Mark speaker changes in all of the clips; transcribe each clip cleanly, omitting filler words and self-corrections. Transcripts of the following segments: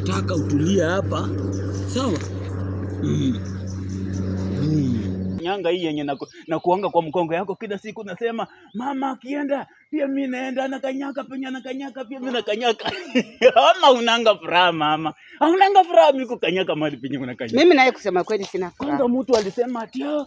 Speaker 1: Nataka utulie hapa, sawa? Mm. Mm. Nyanga hii yenye nakuanga kwa mkongo yako kila siku, nasema mama akienda pia mi naenda, nakanyaka penye nakanyaka pia mi nakanyaka. Ama unanga furaha mama, haunanga furaha mi kukanyaka mahali penye unakanyaka.
Speaker 2: Mimi naye kusema kweli sina furaha.
Speaker 1: Kwanza mtu alisema ati "Ah,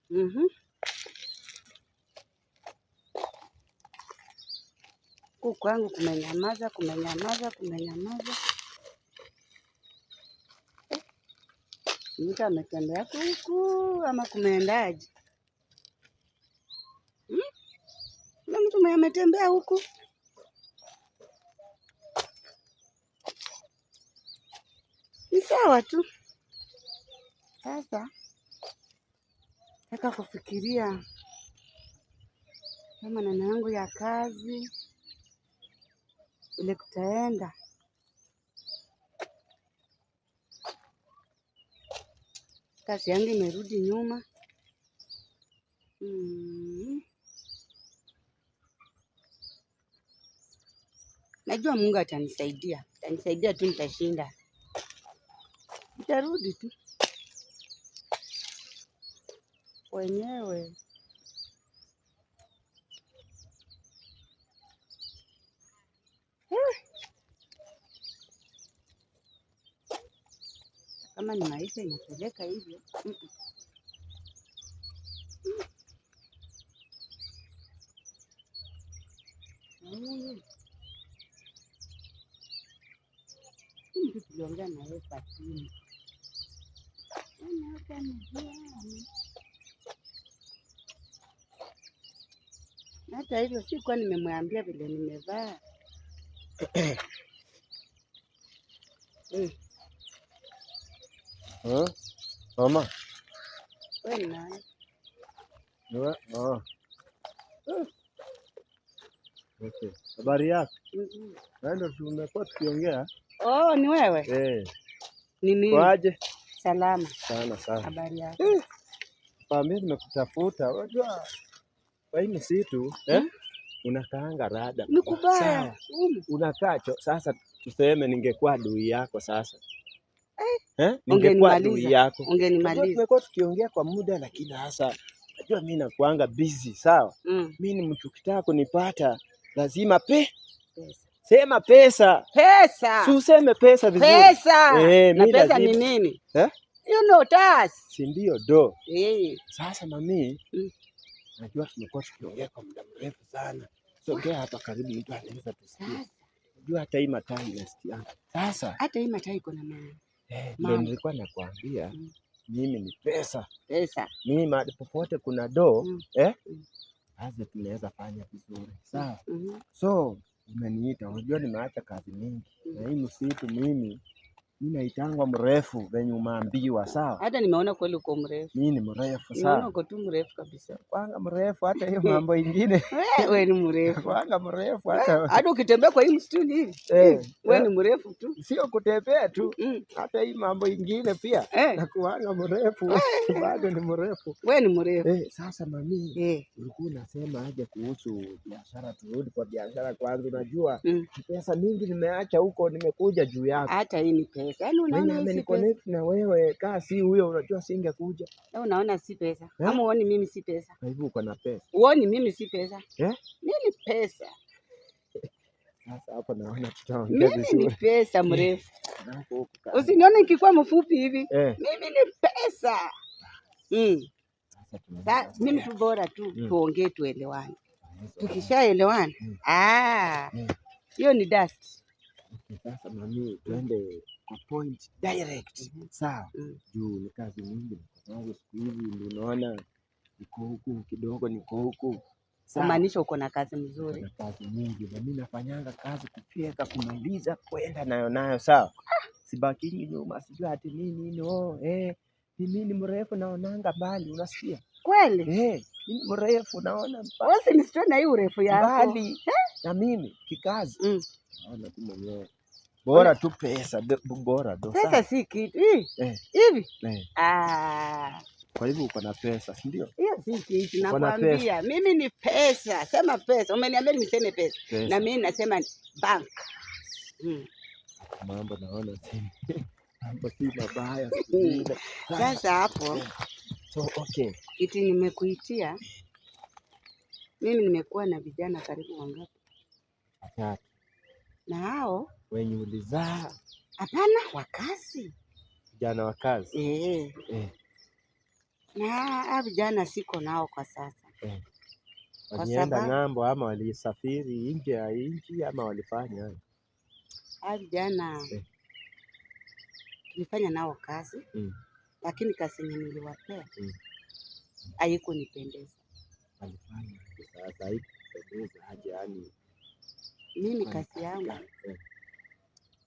Speaker 2: Mhm. Huku kwangu kumenyamaza, kumenyamaza, kumenyamaza. Mtu ametembea huku ama kumeendaje? Hmm? Kuna mtu mwenye ametembea huku? Ni sawa tu. Sasa nataka kufikiria kama maneno yangu ya kazi ile kutaenda. Kazi yangu imerudi nyuma. Mm. Najua Mungu atanisaidia, atanisaidia tu, nitashinda, nitarudi tu wenyewe. Kama ni maisha inapeleka hivyo. Mm. Mm. Mtu tuliongea na yeye kwa simu. Yaani hapa ni hata hivyo sikuwa nimemwambia vile nimevaa. Mm.
Speaker 3: Huh? Mama,
Speaker 2: Wewe ni nani?
Speaker 3: niwe? Oh. Okay. Habari yako?
Speaker 2: Mm.
Speaker 3: Na ndio tumekuwa tukiongea.
Speaker 2: Oh, ni wewe?
Speaker 3: Eh.
Speaker 2: Ni mimi.
Speaker 3: Kwaje?
Speaker 2: Salama.
Speaker 3: Sana sana.
Speaker 2: Habari yako?
Speaker 3: Eh. Mimi nimekutafuta. Unajua kwa hii msitu, eh? Unakaanga rada.
Speaker 2: Ni kubaya.
Speaker 3: Sawa. Unakaa cho. Sasa tuseme ningekuwa adui yako sasa. Eh? Ningekuwa adui yako.
Speaker 2: Ungenimaliza.
Speaker 3: Tumekuwa tukiongea kwa muda lakini sasa najua mimi nakuanga busy, sawa?
Speaker 2: Mm.
Speaker 3: Mimi ni mtu kitaka kunipata lazima pe
Speaker 2: Pesa.
Speaker 3: Sema pesa.
Speaker 2: Pesa.
Speaker 3: Si useme pesa vizuri.
Speaker 2: Pesa.
Speaker 3: Eh,
Speaker 2: na
Speaker 3: mi
Speaker 2: pesa ni
Speaker 3: lazima.
Speaker 2: nini?
Speaker 3: Eh?
Speaker 2: You know that.
Speaker 3: Si ndio do.
Speaker 2: Eh.
Speaker 3: Sasa mami,
Speaker 2: Mm.
Speaker 3: najua tumekuwa tukiongea kwa muda mrefu sana. Sogea hapa karibu mtu anaweza tusikie.
Speaker 2: Sasa
Speaker 3: Najua hata hii mataa inasikia. Sasa
Speaker 2: hata hii mataa iko na maana.
Speaker 3: ndio nilikuwa nakwambia mimi ni pesa.
Speaker 2: Pesa.
Speaker 3: Mimi mahali popote kuna do,
Speaker 2: Mm.
Speaker 3: eh?
Speaker 2: Mm.
Speaker 3: Kazi tunaweza fanya vizuri. Sawa.
Speaker 2: Mm.
Speaker 3: So umeniita, unajua nimeacha kazi mingi.
Speaker 2: Mm.
Speaker 3: Na hii msitu mimi Mimi naitangwa mrefu venye umeambiwa, sawa?
Speaker 2: Hata nimeona kweli uko mrefu.
Speaker 3: Mimi ni mrefu,
Speaker 2: Nimeona
Speaker 3: sawa?
Speaker 2: uko tu mrefu kabisa.
Speaker 3: Kwanga mrefu hata hiyo mambo ingine.
Speaker 2: Wewe ni mrefu.
Speaker 3: Kwanga mrefu hata
Speaker 2: Hata ukitembea kwa hii msituni hivi,
Speaker 3: eh,
Speaker 2: wewe ni mrefu tu.
Speaker 3: sio kutembea tu, hata hii mambo ingine pia nakuanga mrefu bado ni mrefu.
Speaker 2: Wewe ni mrefu.
Speaker 3: Sasa mami, ulikuwa unasema aje kuhusu biashara? Turudi kwa biashara kwanza. Unajua pesa mingi nimeacha huko, nimekuja juu yako.
Speaker 2: Hata hii ni pesa. Yaani
Speaker 3: Mwenye
Speaker 2: unaona hii si pesa.
Speaker 3: ameniconnect na wewe, kaa si huyo, unajua singekuja.
Speaker 2: Wewe unaona si pesa.
Speaker 3: Eh?
Speaker 2: Ama uoni mimi si pesa.
Speaker 3: Kwa hivyo uko na pesa
Speaker 2: Uoni mimi si pesa.
Speaker 3: eh?
Speaker 2: Mimi ni pesa.
Speaker 3: Sasa hapo naona tutaongea
Speaker 2: Mimi ni
Speaker 3: vizuri.
Speaker 2: pesa mrefu.
Speaker 3: Hapo huko kando.
Speaker 2: Usinione nikikuwa mfupi hivi. Mimi ni pesa.
Speaker 3: Sasa tunaenda
Speaker 2: Sa, mimi tu bora tu tuongee tuelewane.
Speaker 3: hizo.
Speaker 2: Tukishaelewana, hiyo ni dust.
Speaker 3: Sasa mami, tuende kwa point direct, sawa? Juu ni kazi mingi niko nazo siku hizi, ndio unaona niko huku kidogo, niko huku, sawa?
Speaker 2: Kumaanisha uko na kazi
Speaker 3: Niko
Speaker 2: mzuri.
Speaker 3: na kazi mingi na mimi nafanyanga kazi kufyeka, kumaliza, kwenda nayo nayo, sawa? Sibakingi nyuma, sijui ati nini nini. Oh, mimi ni mrefu naonanga mbali, unasikia?
Speaker 2: Kweli?
Speaker 3: Mimi ni mrefu naona
Speaker 2: Wewe usinisitoe na hii urefu yako.
Speaker 3: mbali na mimi kikazi naona tu mwenyewe bora tu pesa, bora tu
Speaker 2: Pesa
Speaker 3: sawa.
Speaker 2: si kitu. Hivi?
Speaker 3: Kwa hivyo uko na pesa, si ndio?
Speaker 2: Hiyo si kitu
Speaker 3: Uko na pesa.
Speaker 2: nakwambia. Mimi ni pesa. Sema pesa. Umeniambia niseme pesa.
Speaker 3: Pesa.
Speaker 2: Na mimi nasema bank.
Speaker 3: Mambo naona si mambo si mabaya siku zile.
Speaker 2: Sasa hapo
Speaker 3: So okay.
Speaker 2: kitu nimekuitia mimi, nimekuwa na vijana karibu wangapi?
Speaker 3: Watatu.
Speaker 2: Na hao
Speaker 3: Wenye ulizaa
Speaker 2: hapana, wakazi.
Speaker 3: vijana wa kazi.
Speaker 2: Na hao vijana siko nao kwa sasa. Kwa
Speaker 3: Walienda
Speaker 2: sababu
Speaker 3: ng'ambo ama walisafiri nje ya nchi ama walifanya?
Speaker 2: hao vijana tulifanya nao kazi, lakini kazi yenye niliwapea haikunipendeza.
Speaker 3: Walifanya aje sasa? Haikupendeza aje yani?
Speaker 2: Mimi
Speaker 3: Walifanya
Speaker 2: kazi yangu
Speaker 3: gani?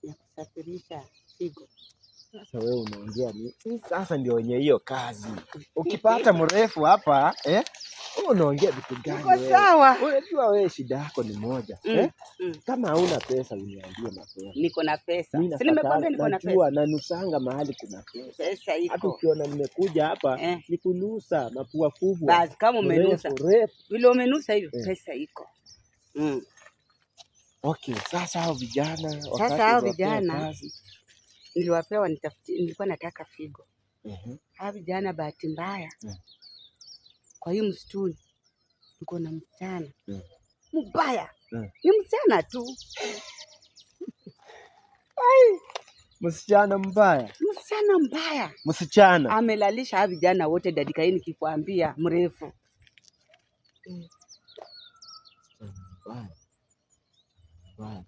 Speaker 2: ya kusafirisha figo.
Speaker 3: Sasa wewe unaongea ni sasa ndio wenye hiyo kazi. Ukipata mrefu hapa wewe unaongea vitu gani
Speaker 2: Uko
Speaker 3: wewe?
Speaker 2: sawa.
Speaker 3: Unajua wewe shida yako ni moja. Kama hauna pesa uniambie mapema.
Speaker 2: Niko na pesa.
Speaker 3: Mimi
Speaker 2: Si nimekwambia niko na pesa.
Speaker 3: najua nanusanga mahali kuna pesa.
Speaker 2: Pesa
Speaker 3: Hata
Speaker 2: iko.
Speaker 3: ukiona nimekuja hapa ni kunusa mapua kubwa.
Speaker 2: Basi kama umenusa.
Speaker 3: Mrefu, refu.
Speaker 2: Vile umenusa hivyo pesa iko.
Speaker 3: Okay, sasa hao vijana wakati
Speaker 2: Sasa hao
Speaker 3: uliwapea
Speaker 2: vijana
Speaker 3: kazi.
Speaker 2: niliwapewa nitafuti, nilikuwa nataka figo. Hao vijana bahati mbaya kwa hii msituni tuko na msichana mbaya. Ni msichana tu.
Speaker 3: Ai, msichana mbaya.
Speaker 2: Msichana mbaya.
Speaker 3: Msichana.
Speaker 2: Amelalisha hao vijana wote dakika hii nikikwambia mrefu.
Speaker 3: Msichana mbaya. Mbaya.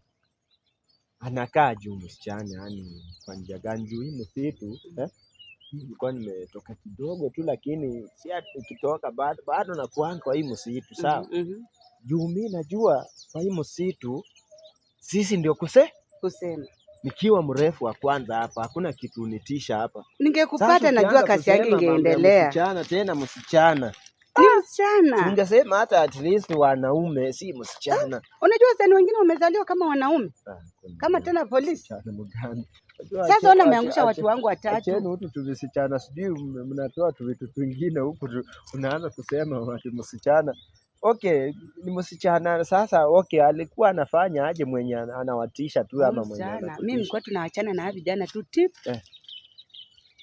Speaker 3: Anakaa juu msichana, yani kwa njia gani? Juu hii msitu nilikuwa nimetoka kidogo tu, lakini si ati nikitoka bado nakuanga kwa hii msitu, sawa? Juu mimi najua kwa hii msitu sisi ndio
Speaker 2: kusema.
Speaker 3: Nikiwa mrefu wa kwanza hapa, hakuna kitu unitisha hapa.
Speaker 2: Ningekupata
Speaker 3: Sasa
Speaker 2: najua
Speaker 3: ukianza
Speaker 2: kazi yake
Speaker 3: kusema mambo ya
Speaker 2: ingeendelea.
Speaker 3: Msichana tena msichana.
Speaker 2: Ni msichana.
Speaker 3: Ungesema hata at least wanaume si msichana.
Speaker 2: Unajua wasanii wengine wamezaliwa kama wanaume. Kama tena polisi.
Speaker 3: Msichana mgani? Unajua
Speaker 2: Sasa ona ameangusha watu wangu watatu.
Speaker 3: Acheni hutu tuvisichana, sijui mnatoa tu vitu twingine huku tu, unaanza kusema watu msichana. Okay, ni msichana sasa. Okay, alikuwa anafanya aje mwenye anawatisha tu ama mwenye
Speaker 2: Msichana, mimi
Speaker 3: anakutisha?
Speaker 2: nilikuwa tunaachana na vijana tu tip.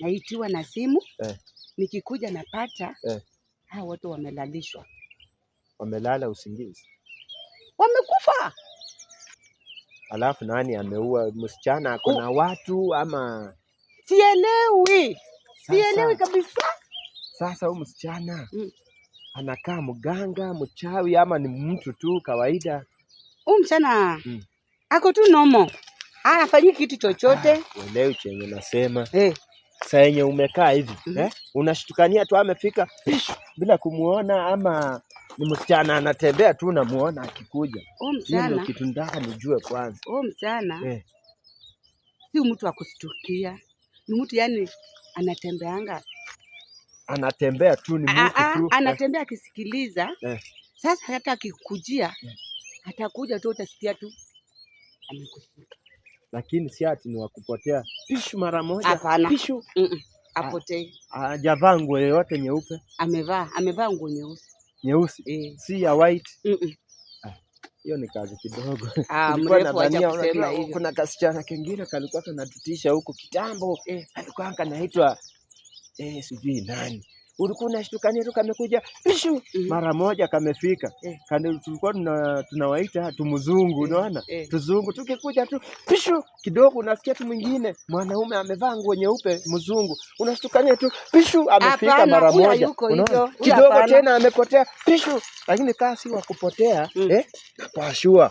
Speaker 2: Naitiwa na simu. Nikikuja napata hao watu wamelalishwa.
Speaker 3: Wamelala usingizi.
Speaker 2: Wamekufa.
Speaker 3: Alafu nani ameua msichana? Ako na watu ama?
Speaker 2: Sielewi. Sielewi kabisa.
Speaker 3: Sasa huyu msichana anakaa mganga, mchawi ama ni mtu tu kawaida?
Speaker 2: Huyu msichana ako tu normal. Hafanyi kitu chochote.
Speaker 3: Uelewi chenye nasema. Saa yenye umekaa hivi, unashtukania tu amefika bila kumuona, ama ni msichana anatembea tu unamuona akikuja?
Speaker 2: Huyu
Speaker 3: Hiyo ndio
Speaker 2: msichana
Speaker 3: kitu nataka nijue kwanza.
Speaker 2: Huyu msichana Si mtu wa kustukia, ni mtu yani anatembeanga.
Speaker 3: Anatembea tu, ni
Speaker 2: Ah,
Speaker 3: mtu
Speaker 2: ah,
Speaker 3: tu.
Speaker 2: anatembea akisikiliza. Sasa hata akikujia atakuja tu, utasikia tu amekushika.
Speaker 3: Lakini si ati ni wakupotea pishu mara moja.
Speaker 2: Hapana.
Speaker 3: Pishu.
Speaker 2: Mm-mm. Apotei.
Speaker 3: Hajavaa nguo yoyote nyeupe?
Speaker 2: Amevaa nguo nyeusi.
Speaker 3: Nyeusi?
Speaker 2: Eh.
Speaker 3: Si ya white?
Speaker 2: Mm-mm.
Speaker 3: Hiyo ni kazi kidogo.
Speaker 2: Ah,
Speaker 3: Nilikuwa
Speaker 2: mrefu acha
Speaker 3: nadhania,
Speaker 2: kusema
Speaker 3: unajua,
Speaker 2: hivyo.
Speaker 3: kuna kasichana kengine kalikuwa kanatutisha huko kitambo. Alikuwa kanaitwa sijui nani. Ulikuwa unashtukania tu kamekuja pishu mara moja kamefika. Tulikuwa tunawaita tumzungu, unaona? Tuzungu tukikuja tu pishu kidogo unasikia tu mwingine mwanaume amevaa nguo nyeupe mzungu. Unashtukania tu pishu amefika
Speaker 2: Hapana,
Speaker 3: mara
Speaker 2: huyu
Speaker 3: moja.
Speaker 2: hayuko
Speaker 3: Unaona?
Speaker 2: hivyo. Huyu
Speaker 3: Kidogo
Speaker 2: hapana.
Speaker 3: tena amepotea pishu. Lakini kaa si wa kupotea, kwa sure.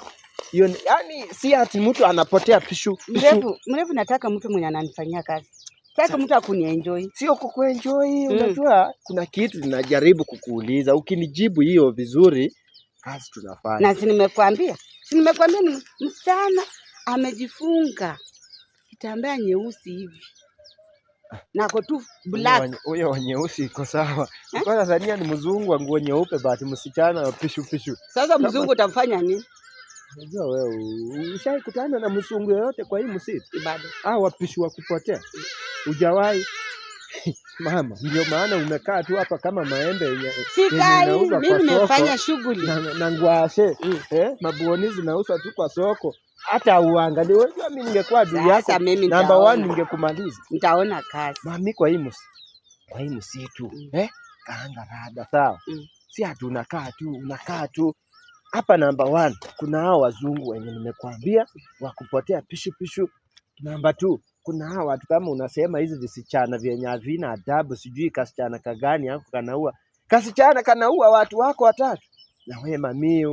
Speaker 3: Hiyo ni, yani si ati mtu anapotea pishu, pishu.
Speaker 2: Mrefu, mrefu nataka mtu mwenye ananifanyia kazi. Sitaki mtu akunienjoy.
Speaker 3: Sio kukuenjoy, unajua kuna kitu ninajaribu kukuuliza. Ukinijibu hiyo vizuri, kazi tunafanya.
Speaker 2: Na si nimekuambia? Si nimekuambia ni msichana amejifunga kitambaa nyeusi hivi. Na ako tu black.
Speaker 3: Huyo wa nyeusi iko sawa. Nilikuwa nadhania ni mzungu wa nguo nyeupe, but msichana wa pishu pishu.
Speaker 2: Sasa mzungu utamfanya nini?
Speaker 3: Unajua wewe ushaikutana na mzungu yoyote kwa hii msitu?
Speaker 2: Bado.
Speaker 3: Ah, wapishi wa kupotea. Hujawahi? Mama, ndio maana umekaa tu hapa kama maembe yenye
Speaker 2: Sikai,
Speaker 3: inauzwa
Speaker 2: mimi
Speaker 3: kwa soko.
Speaker 2: nimefanya shughuli.
Speaker 3: Na ngwashe. Mabuoni zinauzwa tu kwa soko. Hata uangalie. Unajua mimi ningekuwa adui yako.
Speaker 2: Sasa mimi
Speaker 3: Number 1
Speaker 2: nitaona.
Speaker 3: ningekumaliza.
Speaker 2: Nitaona kazi.
Speaker 3: Mami, kwa hii msitu, kaanga rada, sawa? Si ati unakaa tu, unakaa tu. Hapa number 1 kuna hao wazungu wenye nimekuambia wa kupotea pishu pishu. Number 2 kuna hao watu kama unasema hizi visichana vyenye havina adabu, sijui kasichana kagani hako kanaua. Kasichana kanaua watu wako watatu. Na wewe mami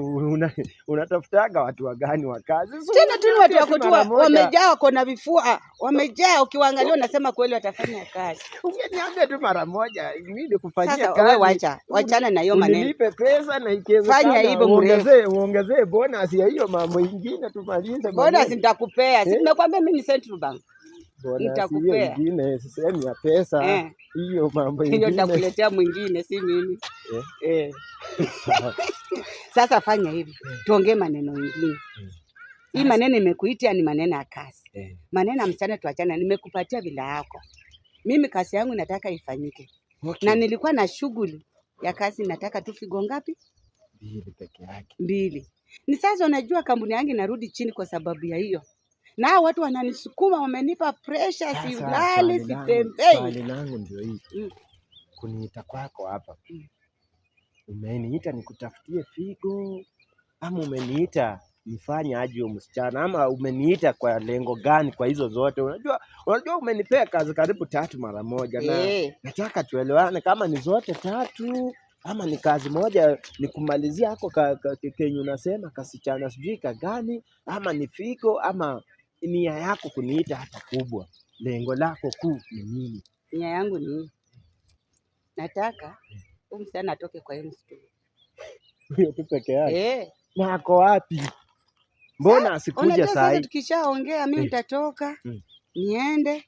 Speaker 3: unatafutaga watu wa gani wa kazi? So,
Speaker 2: Tena tu ni watu wako tu
Speaker 3: mara moja.
Speaker 2: wamejaa, wako na vifua, wamejaa, ukiwaangalia unasema kweli watafanya kazi.
Speaker 3: Ungeniambia tu mara moja, mimi nikufanyia
Speaker 2: Sasa
Speaker 3: kazi.
Speaker 2: wewe wachana na hiyo maneno.
Speaker 3: Unilipe pesa na ikiwezekana
Speaker 2: Fanya hivyo mrefu.
Speaker 3: uongezee bonus ya hiyo mambo ingine tumalize
Speaker 2: Bonus
Speaker 3: maneno.
Speaker 2: nitakupea. Si nimekuambia mimi ni Central Bank.
Speaker 3: Bonus hiyo
Speaker 2: Nitakupea.
Speaker 3: ingine, sisemi ya pesa. Hiyo mambo
Speaker 2: Hiyo
Speaker 3: ingine.
Speaker 2: nitakuletea mwingine, si mimi. Sasa fanya hivi, tuongee maneno mengine. Hii maneno nimekuitia ni maneno ya kazi. Maneno ya msichana tuachane, nimekupatia bila yako. Mimi kazi yangu nataka ifanyike. Na nilikuwa na shughuli ya kazi, nataka tu figo ngapi?
Speaker 3: 2 peke yake.
Speaker 2: 2. Ni sasa unajua kampuni yangu inarudi chini kwa sababu ya hiyo. Na hao watu wananisukuma, wamenipa pressure,
Speaker 3: Sasa,
Speaker 2: silali, sitembei.
Speaker 3: Swali langu ndio hii. Kuniita kwako hapa. Umeniita nikutafutie figo ama umeniita nifanye aje huyo msichana, ama umeniita kwa lengo gani kwa hizo zote? Unajua umenipea kazi karibu 3 mara moja, na nataka tuelewane kama ni zote 3 ama ni kazi moja nikumalizia hako kenye unasema kasichana sijui kagani, ama ni figo, ama nia yako kuniita hata kubwa, lengo lako kuu ni nini?
Speaker 2: Nia yangu ni hii. Nataka huyu msichana atoke kwa hii msitu.
Speaker 3: Huyo tu peke yake. Na ako wapi? Mbona asikuja
Speaker 2: Unajua
Speaker 3: saa
Speaker 2: sasa
Speaker 3: hii?
Speaker 2: tukishaongea mimi nitatoka, niende.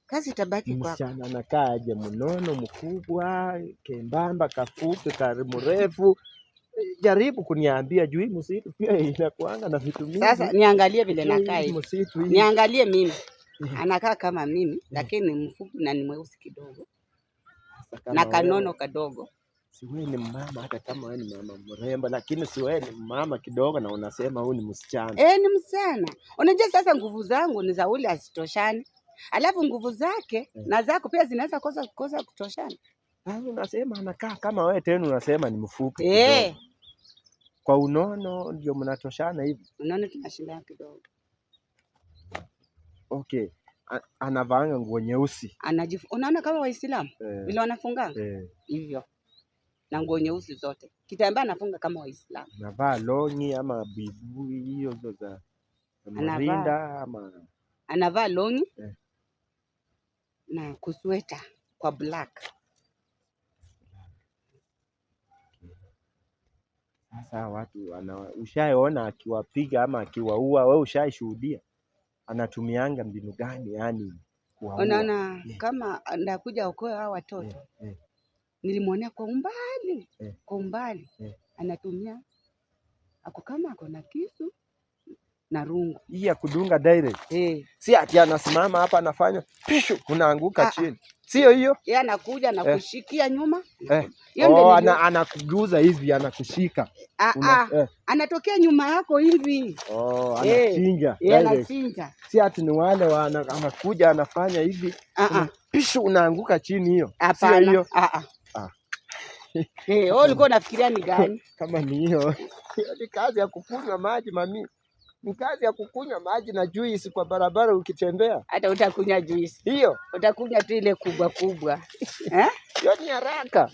Speaker 2: Kazi itabaki kwako.
Speaker 3: Msichana anakaa aje? Mnono, mkubwa, kembamba, kafupi, mrefu? Jaribu kuniambia juu hii msitu pia inakuanga na vitu mingi.
Speaker 2: Sasa niangalie vile
Speaker 3: Juu hii
Speaker 2: nakaa hivi.
Speaker 3: msitu hii.
Speaker 2: Niangalie mimi. Anakaa kama mimi, lakini ni mfupi na ni mweusi kidogo.
Speaker 3: Sasa kama
Speaker 2: Na
Speaker 3: wewe
Speaker 2: kanono kadogo.
Speaker 3: Si wewe ni mama, hata kama wewe ni mama mrembo, lakini si wewe ni mama kidogo na unasema huyu ni msichana.
Speaker 2: Ni msichana. Unajua sasa nguvu zangu ni za ule hazitoshani. Alafu nguvu zake na zako pia zinaweza kosa kutoshana.
Speaker 3: Sasa unasema anakaa kama wewe, tena unasema ni mfupi kidogo. Kwa unono ndio mnatoshana hivi.
Speaker 2: Unaona tunashindana kidogo.
Speaker 3: Okay. Anavaanga nguo nyeusi.
Speaker 2: Unaona kama Waislamu vile wanafunganga? Hivyo. Na nguo nyeusi zote. Kitambaa anafunga kama Waislamu.
Speaker 3: Anavaa longi ama buibui hiyo zo za marinda ama
Speaker 2: Anavaa longi na kusweta kwa black.
Speaker 3: Sasa watu ushaona akiwapiga ama akiwaua, wewe ushaishuhudia? Anatumianga mbinu gani yani kuwaua?
Speaker 2: Unaona kama ndakuja okoe hawa watoto. Nilimwonea kwa umbali, kwa umbali. Anatumia ako kama ako na kisu na rungu.
Speaker 3: Hii ya kudunga direct. Si ati anasimama hapa anafanya pishu unaanguka chini. Sio hiyo?
Speaker 2: Yeye anakuja na kushikia nyuma.
Speaker 3: Hiyo ndio anakuguza hivi, anakushika.
Speaker 2: Anatokea nyuma yako hivi.
Speaker 3: Anachinja.
Speaker 2: Yeye anachinja.
Speaker 3: Si ati ni wale anakuja anafanya hivi. Pishu unaanguka chini hiyo. Sio hiyo?
Speaker 2: Wewe ulikuwa unafikiria ni gani?
Speaker 3: Kama ni hiyo. Hiyo ni kazi ya kukunywa maji mami. Ni kazi ya kukunywa maji na juice kwa barabara ukitembea.
Speaker 2: Hata utakunywa juice.
Speaker 3: Hiyo.
Speaker 2: Utakunywa tu ile kubwa kubwa.
Speaker 3: Hiyo ni haraka.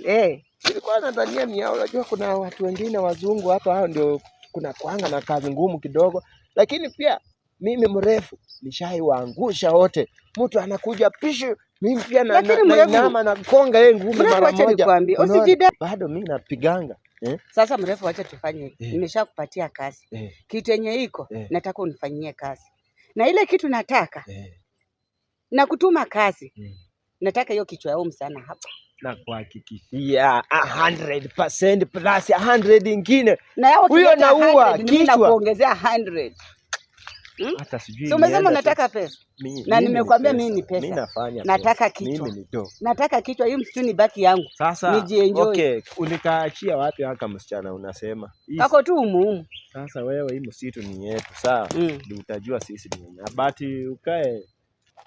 Speaker 3: Nilikuwa nadhania ni hao, unajua kuna watu wengine wazungu hapa, hao ndio kuna kuanga na kazi ngumu kidogo. Lakini pia mimi mrefu nishaiwaangusha wote. Mtu anakuja pishu, mimi pia na nainama na konga yeye ngumi mara moja. Bado mimi napiganga.
Speaker 2: Sasa mrefu, acha tufanye hivi. Nimeshakupatia kazi. Kitu yenye iko nataka unifanyie kazi. Na ile kitu nataka na kutuma kazi. Nataka hiyo kichwa yao sana hapa.
Speaker 3: Na kuhakikishia 100% plus 100 ingine.
Speaker 2: Na yao
Speaker 3: huyo naua
Speaker 2: kichwa na kuongezea 100.
Speaker 3: Hata sijui.
Speaker 2: So umesema unataka pesa. Na nimekuambia mimi ni pesa.
Speaker 3: Mimi nafanya.
Speaker 2: Nataka kichwa.
Speaker 3: Mimi ni do.
Speaker 2: Nataka kichwa, hii msituni baki yangu.
Speaker 3: Sasa
Speaker 2: nijienjoy.
Speaker 3: Okay, unikaachia wapi haka msichana unasema?
Speaker 2: Kako tu umuhimu.
Speaker 3: Sasa wewe hii msitu ni yetu, sawa? Ndio utajua sisi ni wenyewe. Abati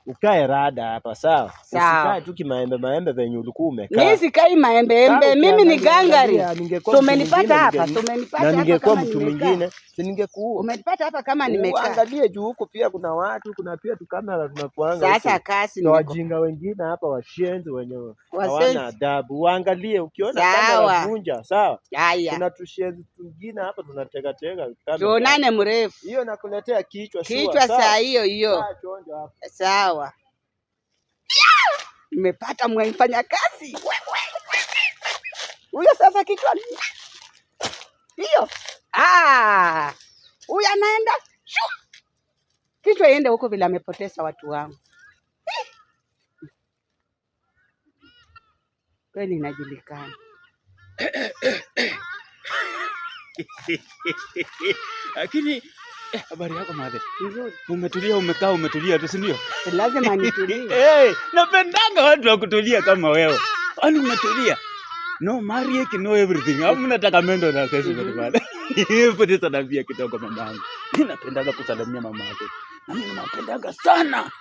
Speaker 3: ukae rada hapa, sawa? Usikae tu kimaembe maembe venye ulikuwa umekaa.
Speaker 2: Mimi sikai maembe embe, mimi ni gangari. So umenipata hapa, so umenipata hapa.
Speaker 3: Na ningekuwa mtu mwingine, si ningekuua.
Speaker 2: Umenipata hapa kama nimekaa.
Speaker 3: Angalie juu huko pia kuna watu, kuna pia tu kamera tunakuanga.
Speaker 2: Sasa kasi
Speaker 3: ni wajinga wengine hapa washenzi wenyewe. Hawana adabu. Uangalie ukiona kamera vunja, sawa?
Speaker 2: Haya.
Speaker 3: Kuna tushenzi twingine hapa tunatega tega kamera.
Speaker 2: Tuonane mrefu.
Speaker 3: Hiyo nakuletea kichwa shua.
Speaker 2: Kichwa saa hiyo hiyo. Sawa. Nimepata mfanya kazi. Huyo sasa kichwa hiyo. Huyo anaenda. Kichwa iende huko vile amepoteza watu wangu. Kweli inajulikana.
Speaker 1: Lakini habari yako madhe?
Speaker 2: Nzuri.
Speaker 1: Umetulia, umekaa umetulia tu, si ndio?
Speaker 2: Lazima nitulie.
Speaker 1: Napendanga watu wa kutulia kama wewe. Yaani umetulia. No marriage, no everything. Hapo nataka mendo na sasa bwana. Hebu salamia kidogo mamangu. Mimi napendaga kusalamia mama yake. Na mimi napendaga sana.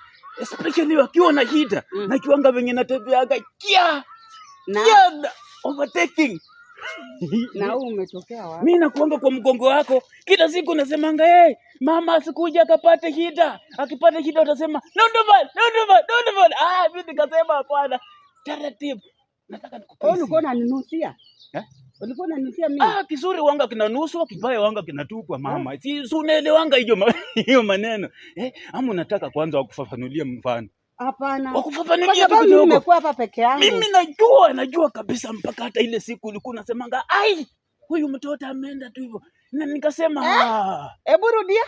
Speaker 1: Especially wakiwa na shida. Na kiwanga venye natembeaga kia.
Speaker 2: Na
Speaker 1: overtaking.
Speaker 2: Na wewe umetokea wapi?
Speaker 1: Mimi nakuanga kwa mgongo wako. Kila siku nasemanga hey, mama asikuja akapate shida. Akipata shida utasema no no. Mimi nikasema hapana. Taratibu. Nataka nikupe.
Speaker 2: Wewe ulikuwa unaninusia? Ulikuwa unaninusia mimi?
Speaker 1: Kizuri wanga kinanuswa, kibaya wanga kinatupwa mama. Si unaelewanga hiyo hiyo maneno. Ama unataka kwanza wakufafanulie mfano?
Speaker 2: Hapana.
Speaker 1: Wakufafanulia
Speaker 2: tu kidogo. Nimekuwa hapa peke yangu.
Speaker 1: Mimi najua kabisa mpaka hata ile siku ulikuwa unasemanga ai, huyu mtoto ameenda tu hivyo. Na nikasema
Speaker 2: Hebu rudia.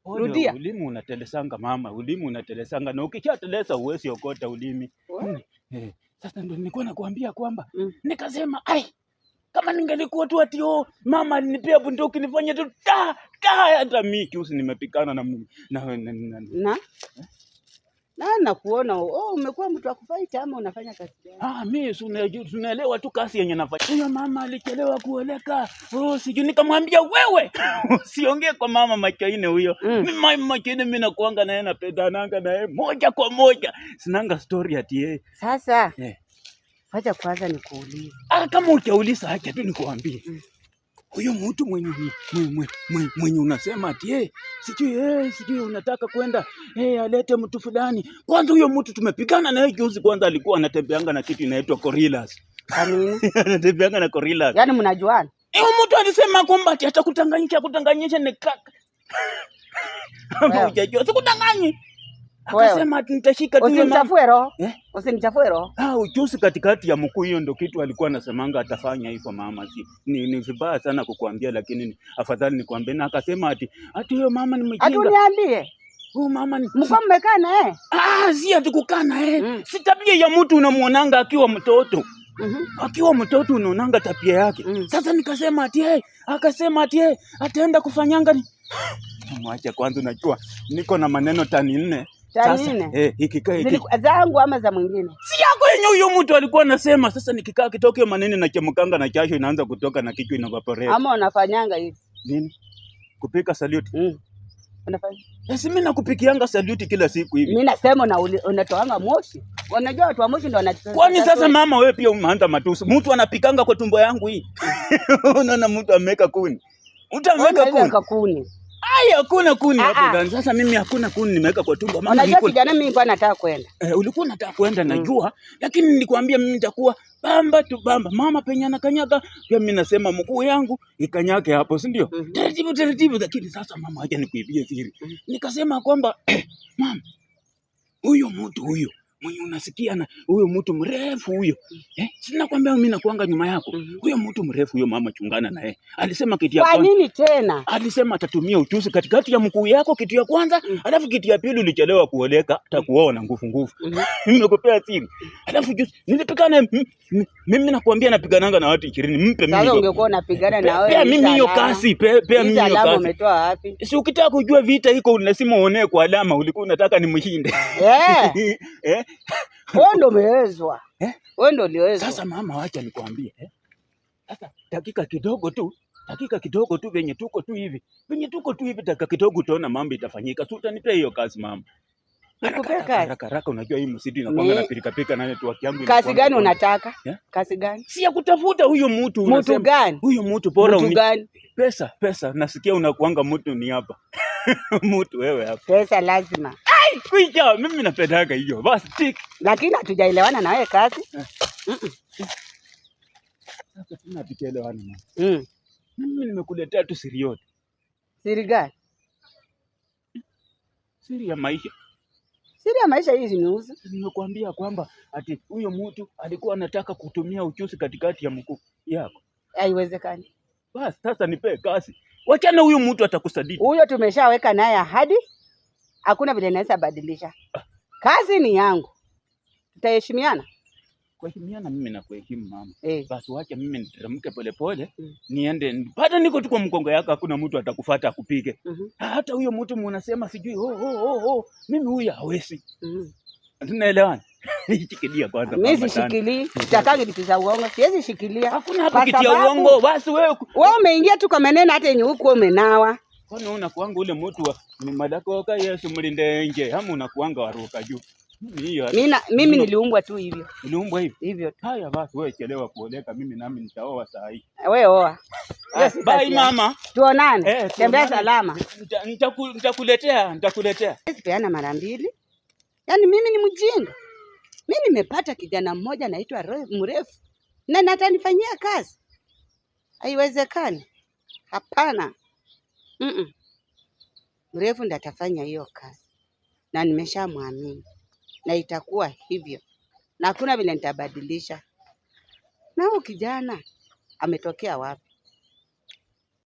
Speaker 2: Rudia.
Speaker 1: Ulimi unatelesanga mama, ulimi unatelesanga na ukishatelesa huwezi okota ulimi. Sasa ndio nilikuwa nakuambia kwamba nikasema ai, kama ningelikuwa tu ati mama alinipea bunduki nifanye tu ta ta, hata mimi kiusi nimepikana na
Speaker 2: na nakuona umekuwa mtu wa kufight ama unafanya kazi gani?
Speaker 1: Mimi tunaelewa tu kazi yenye nafanya. Huyo mama alichelewa kuoleka. Sijui nikamwambia wewe usiongee kwa mama Machaine huyo. Mimi mama Machaine mimi nakuanga naye napendananga naye moja kwa moja. Sinanga story ati yeye.
Speaker 2: Sasa wacha kwanza nikuulize.
Speaker 1: Kama hujauliza acha tu nikuambie. Huyo mtu mwenye unasema ati sijui unataka kwenda alete mtu fulani. Kwanza huyo mtu tumepigana naye juzi, kwanza alikuwa anatembeanga na kitu inaitwa gorillas.
Speaker 2: Amina.
Speaker 1: Anatembeanga na gorillas.
Speaker 2: Yaani mnajuana?
Speaker 1: Huyo mtu alisema kwamba ati atakutanganyisha, kutanganyisha ni kaka. Ama hujajua, sikudanganyi.
Speaker 2: Wewe.
Speaker 1: Akasema ati nitashika tu hiyo mama.
Speaker 2: Usinichafue roho.
Speaker 1: Eh?
Speaker 2: Usinichafue roho.
Speaker 1: Ah, uchusi katikati ya mkuu, hiyo ndo kitu alikuwa anasemanga atafanya hivyo mama. Si, ni vibaya sana kukuambia, lakini afadhali nikwambie. Na akasema ati huyo mama ni
Speaker 2: Ati
Speaker 1: mjinga.
Speaker 2: uniambie.
Speaker 1: Huyo mama ni
Speaker 2: Mko mmekaa na yeye?
Speaker 1: ah, si ati kukaa na yeye.
Speaker 2: Mm.
Speaker 1: Si tabia ya mtu unamuonanga akiwa mtoto.
Speaker 2: Mhm.
Speaker 1: Akiwa mtoto unaonanga tabia yake.
Speaker 2: Mm.
Speaker 1: Sasa nikasema ati yeye, akasema ati yeye ataenda kufanyanga ni mwache kwanza, unajua niko na maneno tani 4.
Speaker 2: Tani
Speaker 1: Sasa,
Speaker 2: 4?
Speaker 1: ikikaa iki
Speaker 2: Zangu ama za mwingine?
Speaker 1: si yako yenye huyo mtu alikuwa anasema. Sasa nikikaa kitoka hiyo maneno na chemkanga na jasho inaanza kutoka na kichwa inavaporate.
Speaker 2: Ama unafanyanga hivi?
Speaker 1: Nini? Kupika salute.
Speaker 2: Mm. Unafanya?
Speaker 1: Sasa mimi nakupikianga salute kila siku hivi.
Speaker 2: Mimi nasema unatoanga moshi. Unajua watu wa moshi ndio wanatoa.
Speaker 1: Kwani sasa mama wewe pia umeanza matusi. Mtu anapikanga kwa tumbo yangu hii. Unaona mtu ameweka kuni. Mtu ameweka kuni.
Speaker 2: Kuni.
Speaker 1: Ai, hakuna kuni hapo
Speaker 2: Ah, ah.
Speaker 1: ndani. Sasa mimi hakuna kuni nimeweka kwa tumbo. Mama
Speaker 2: Unajua
Speaker 1: nilikuwa
Speaker 2: kijana, mimi nilikuwa nataka kwenda.
Speaker 1: Ulikuwa unataka kwenda najua, lakini nilikwambia mimi nitakuwa bamba tu bamba. Mama penye anakanyaga, pia mimi nasema mguu yangu ikanyake hapo, si ndio?
Speaker 2: Mhm.
Speaker 1: Taratibu taratibu, lakini sasa mama, acha nikuibie siri.
Speaker 2: Mhm.
Speaker 1: Nikasema kwamba mama, huyo mtu huyo mwenye unasikia na huyo mtu mrefu huyo, sina kwambia mimi nakuanga nyuma yako.
Speaker 2: Mhm.
Speaker 1: Huyo mtu mrefu huyo, mama, chungana na yeye. Alisema kitu ya
Speaker 2: Kwa
Speaker 1: kwanza
Speaker 2: nini tena?
Speaker 1: alisema atatumia uchuzi katikati ya mkuu yako, kitu ya kwanza.
Speaker 2: Mm.
Speaker 1: Alafu kitu ya pili, ulichelewa kuoleka, atakuoa na nguvu nguvu.
Speaker 2: Mhm.
Speaker 1: Nimekupea siri. Alafu juzi nilipigana, mimi nakwambia napigananga na watu 20, mpe mimi
Speaker 2: Sasa
Speaker 1: hiyo.
Speaker 2: ungekuwa unapigana na wewe.
Speaker 1: Pea mimi hiyo kasi, pea mimi
Speaker 2: Hizi
Speaker 1: hiyo
Speaker 2: alama
Speaker 1: kasi.
Speaker 2: umetoa wapi?
Speaker 1: Si ukitaka kujua vita iko lazima uonee kwa alama, ulikuwa unataka nimshinde.
Speaker 2: Eh,
Speaker 1: Eh?
Speaker 2: wewe ndio umewezwa.
Speaker 1: Eh?
Speaker 2: Wewe ndio uliwezwa.
Speaker 1: Sasa mama, wacha nikwambie, eh? Sasa dakika kidogo tu, dakika kidogo tu venye tuko tu hivi. Venye tuko tu hivi dakika kidogo utaona mambo itafanyika. Si utanipea hiyo kazi mama.
Speaker 2: Nikupee
Speaker 1: Haraka
Speaker 2: kazi?
Speaker 1: haraka haraka, unajua hii msitu inakuanga na pilika pilika na network yangu
Speaker 2: Kazi
Speaker 1: inakuanga
Speaker 2: gani
Speaker 1: kwa-
Speaker 2: unataka?
Speaker 1: Eh?
Speaker 2: Kazi gani?
Speaker 1: Si ya kutafuta huyo mtu
Speaker 2: Mtu
Speaker 1: unasema.
Speaker 2: gani?
Speaker 1: Huyo mtu bora
Speaker 2: Mtu gani?
Speaker 1: Pesa, pesa. Nasikia unakuanga mtu ni hapa. Mtu wewe hapa.
Speaker 2: Pesa lazima.
Speaker 1: Kuija, mimi napendaga hiyo. Basi tik.
Speaker 2: Lakini hatujaelewana na wewe kazi.
Speaker 1: Sasa tena tukielewana mama.
Speaker 2: Mm.
Speaker 1: Mimi nimekuletea tu siri yote.
Speaker 2: Siri gani?
Speaker 1: Siri ya maisha.
Speaker 2: Siri ya maisha hii niuze.
Speaker 1: Nimekuambia kwamba ati huyo mtu alikuwa anataka kutumia uchuzi katikati ya mguu yako.
Speaker 2: Haiwezekani.
Speaker 1: Basi sasa nipee kazi. Wachana huyo mtu atakusaditi.
Speaker 2: Huyo tumeshaweka naye ahadi. Hakuna vile naweza badilisha. Kazi ni yangu. Tutaheshimiana.
Speaker 1: Kuheshimiana mimi na kuheshimu mama.
Speaker 2: Eh.
Speaker 1: Basi wacha mimi niteremke polepole
Speaker 2: Mm.
Speaker 1: niende. Bado niko tu kwa mgongo yako, hakuna mtu atakufuata akupige.
Speaker 2: Mhm.
Speaker 1: Hata huyo mtu mnasema sijui oh, oh, oh, oh. Mimi huyu hawezi.
Speaker 2: Mhm.
Speaker 1: Tunaelewana? Shikilia kwanza
Speaker 2: Mimi
Speaker 1: mama sana.
Speaker 2: sishikilii. Sitakangi kitu za uongo. Siwezi shikilia.
Speaker 1: Hakuna hapo
Speaker 2: Kwa
Speaker 1: kitu ya
Speaker 2: sababu-
Speaker 1: uongo. Basi wewe
Speaker 2: Wewe umeingia tu kwa maneno hata yenye huku umenawa.
Speaker 1: kwani unakuanga ule mtu wa ni malakoka Yesu mlinde nje ama unakuanga waruka juu? Mimi hiyo
Speaker 2: Mimi niliumbwa tu hivyo.
Speaker 1: niliumbwa hivi.
Speaker 2: Hivyo tu.
Speaker 1: Haya basi wewe chelewa kuoleka, mimi nami nitaoa saa hii.
Speaker 2: Wewe oa. Hiyo si
Speaker 1: Bye
Speaker 2: kazi yako.
Speaker 1: mama.
Speaker 2: Tuonane. Tembea
Speaker 1: Tuonane.
Speaker 2: salama.
Speaker 1: Nitakuletea, nitakuletea.
Speaker 2: Siwezi peana mara mbili. Yaani mimi ni mjinga. Mimi nimepata kijana mmoja anaitwa Mrefu na atanifanyia kazi. Haiwezekani. Hapana. Mm-mm. Mrefu ndiye atafanya hiyo kazi. Na nimeshamwamini. Na itakuwa hivyo. Na hakuna vile nitabadilisha. Na huyu kijana ametokea wapi?